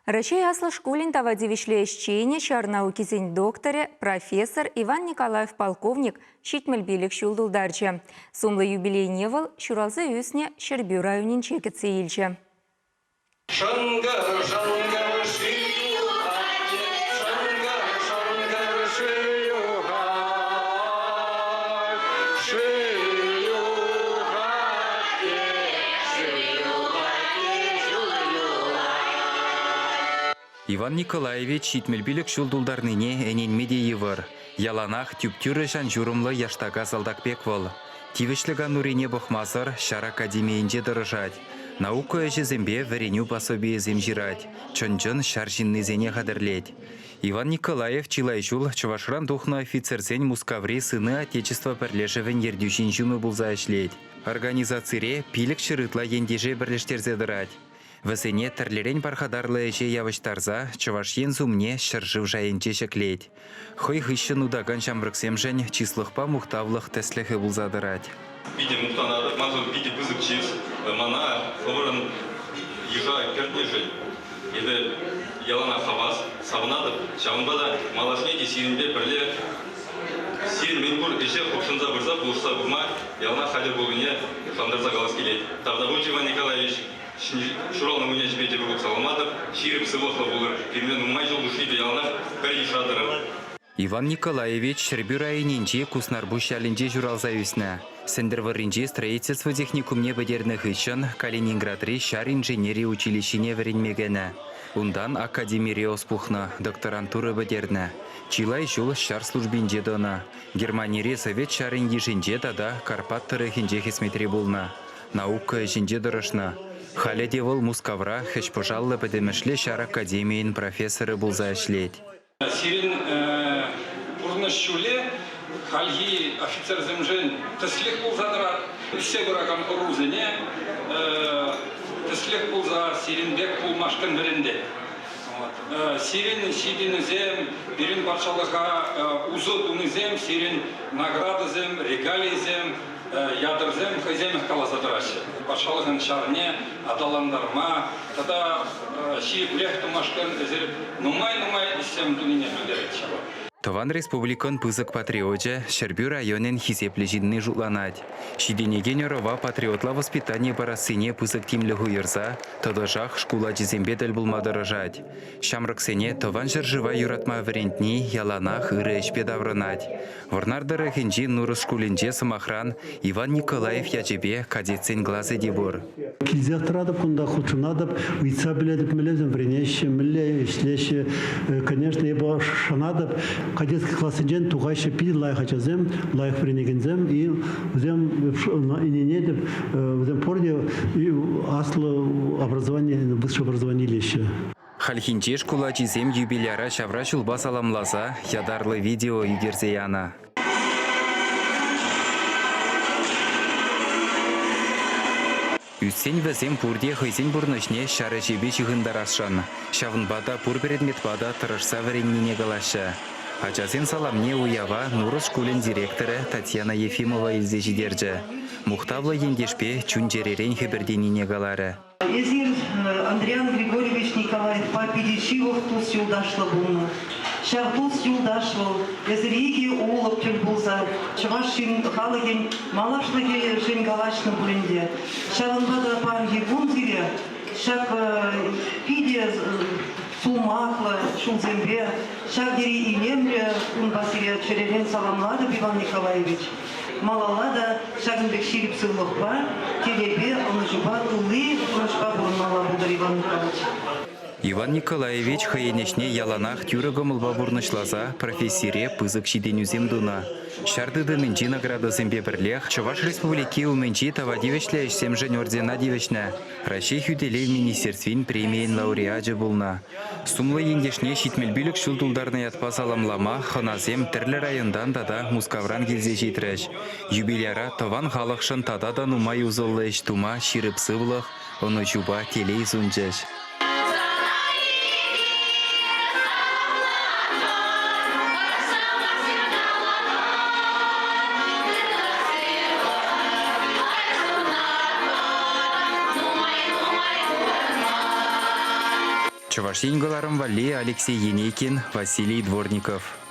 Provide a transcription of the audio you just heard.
Раҫҫей аслӑ шкулӗн тава тивӗҫлӗ ӗҫченӗ, ҫар наукисен докторӗ, профессор Иван Николаев полковник 75 ҫул тултарчӗ. Сумлӑ юбилейне вӑл ҫуралса ӳснӗ Ҫӗрпӳ районӗнче кӗтсе илчӗ. Шӑнкӑр-шӑнкӑр шыв юхать, шӑнкӑр-шӑнкӑр шыв юхать, шыв юхать те, шыв юхать те, ҫул юлать. Иван Николаевич 75 ҫул тултарнине ӗненме те йывӑр. Яланах тӳп-тӳрӗ ҫан-ҫурӑмлӑ яштака салтак пек вӑл. Тивӗҫлӗ канурине пӑхмасӑр ҫар академийӗнче тӑрӑшать. Наука ӗҫӗсемпе вӗренӳ пособийӗсем ҫырать, чӑн-чӑн ҫар ҫыннисене хатӗрлет. Иван Николаев чылай ҫул Чӑвашран тухнӑ офицерсен Мускаври Сыны Отечества пӗрлешӗвӗн ертӳҫин ҫумӗ пулса ӗҫлет. Организацире 500 ытла ентеше пӗрлештерсе тӑрать. Вӗсене тӗрлӗрен пархатарлӑ ӗҫе явӑҫтарса Чӑваш Ен сумне ҫӗршыв шайӗнче ҫӗклет. Хӑй хыҫҫӑн утакан ҫамрӑксемшӗн чыслӑхпа мухтавлӑх тӗслӗхӗ пулса тӑрать. Питӗ мухтанатӑп, маншӑн питӗ пысӑк чыс. Мана хӑвӑрӑн йыша кӗртнӗшӗн эпӗ яланах хавас, савӑнатӑп. Ҫавӑнпа та малашне те сирӗнпе пӗрле сирӗн мӗнпур ӗҫе хутшӑнса пырса пулӑшса пыма яланах хатӗр пулнине шантарса калас килет. Тавтапуҫ, Иван Николаевич. Ҫуралнӑ кун ячӗпе тепӗр хут саламлатӑп. Ҫирӗп сывлӑхлӑ пулӑр. Пирӗнпе нумай ҫул хушши те яланах пӗр йышра тӑрӑр. Иван Николаевич Ҫӗрпӳ районӗнчи Куснарпуҫ ялӗнче ҫуралса ӳснӗ. Сӗнтӗрвӑрринчи строительство техникумне пӗтернӗ хыҫҫӑн Калининградри ҫар инженери училищине вӗренме кӗнӗ. Унтан академире ӑс пухнӑ, докторантура пӗтернӗ. Чылай ҫул ҫар службинче тӑнӑ. Германири Совет ҫарӗн йышӗнче тата Карпат тӑрӑхӗнче хӗсметре пулнӑ. Наука ӗҫӗнче тӑрӑшнӑ. Халӗ те вӑл Мускавра хӗҫ-пӑшаллӑ пӗтӗмӗшле ҫар академийӗн профессорӗ пулса ӗҫлет. Сирӗн пурнӑҫ ҫулӗ хальхи офицерсемшӗн тӗслӗх пулса тӑрать. Ӳссе пыракан ӑрусене тӗслӗх пулса сирӗн пек пулмашкӑн вӗрентет. Сирӗн ҫитӗнӳсем, пирӗн патшалӑха усӑ тунисем, сирӗн наградӑсем, регалийӗсем ятӑрсем хӑйсемех каласа тӑраҫҫӗ. Патшалӑхӑн ҫарне аталантарма тата ҫирӗпрех тумашкӑн эсир нумай-нумай ӗҫсем тунине пӗлтерет ҫавӑ. Тӑван республикӑн пысӑк патриочӗ Ҫӗрпӳ районӗн хисеплӗ ҫынни шутланать. Ҫитӗнекен ӑрӑва патриотла воспитани парассине пысӑк тимлӗх уйӑрса тӑтӑшах шкул ачисемпе тӗл пулма тӑрӑшать. Ҫамрӑксене Тӑван ҫӗршыва юратма вӗрентни яланах ырӑ ӗҫпе таврӑнать. Вӑрнар тӑрӑхӗнчи Нурӑс шкулӗнче, сӑмахран, Иван Николаев ячӗпе кадетсен класӗ те пур. Килсех тӑратӑп кунта, хутшӑнатӑп, ыйтса пӗлетӗп, мӗнлесем вӗренеҫҫӗ, мӗнле ӗҫлеҫҫӗ. Конечно, эпӗ шанатӑп, кадетский классенчен тухаҫҫӗ питӗ лайӑх ачасем, лайӑх вӗренекенсем, и вӗсем, ӗненетӗп, вӗсем пурте аслӑ образовани, высшее образование илеҫҫӗ. Хальхинче шкул ачисем юбиляра ҫавра ҫулпа саламласа ятарлӑ видео ӳкерсе янӑ. Ӳссен вӗсем пурте хӑйсен пурнӑҫне ҫар ӗҫӗпе ҫыхӑнтарасшӑн. Ҫавӑнпа та пур предметпа та тӑрӑшса вӗреннине калаҫҫӗ. Ачасен саламне уява Нурӑс шкулӗн директорӗ Татьяна Ефимова илсе ҫитерчӗ. Мухтавлӑ ентешпе чун-чӗререн хӗпӗртенине каларӗ. Эсир Андриан Григорьевич Николаевпа питӗ ҫывӑх тус-юлташлӑ пулнӑ. Ҫав тус-юлташ вӑл эсир икӗ улӑп тӗл пулса чӑваш ҫын халӑхӗн малашлӑхӗшӗн калаҫнӑ пулин те. Ҫавӑнпа та паянхи кун сире ҫак питӗ сулмаклӑ ҫулсемпе ҫав тери илемлӗ кунпа сире чӗререн саламлатӑп, Иван Николаевич. Малалла та ҫакӑн пек ҫирӗп сывлӑхпа, телейпе, ӑнӑҫупа, тулли пурнӑҫпа пурӑнмалла пултӑр, Иван Николаевич. Иван Николаевич хӑйӗн ӗҫне яланах тӳрӗ кӑмӑлпа пурнӑҫласа профессире пысӑк ҫитӗнӳсем тунӑ. Ҫар тытӑмӗнчи наградӑсемпе пӗрлех Чӑваш Республики умӗнчи тава тивӗҫлӗ ӗҫсемшӗн ордена тивӗҫнӗ, Раҫҫей хӳтӗлев министерствин премийӗн лауреачӗ пулнӑ. Сумлӑ ентешне 75 ҫул тултарнӑ ятпа саламлама хӑнасем тӗрлӗ районтан тата Мускавран килсе ҫитрӗҫ. Юбиляра тӑван халӑхшӑн тата та нумай усӑллӑ ӗҫ тума ҫирӗп сывлӑх, ӑнӑҫупа телей сунчӗҫ. Чӑваш Ен кӑларӑм валли Алексей Енейкин, Василий Дворников.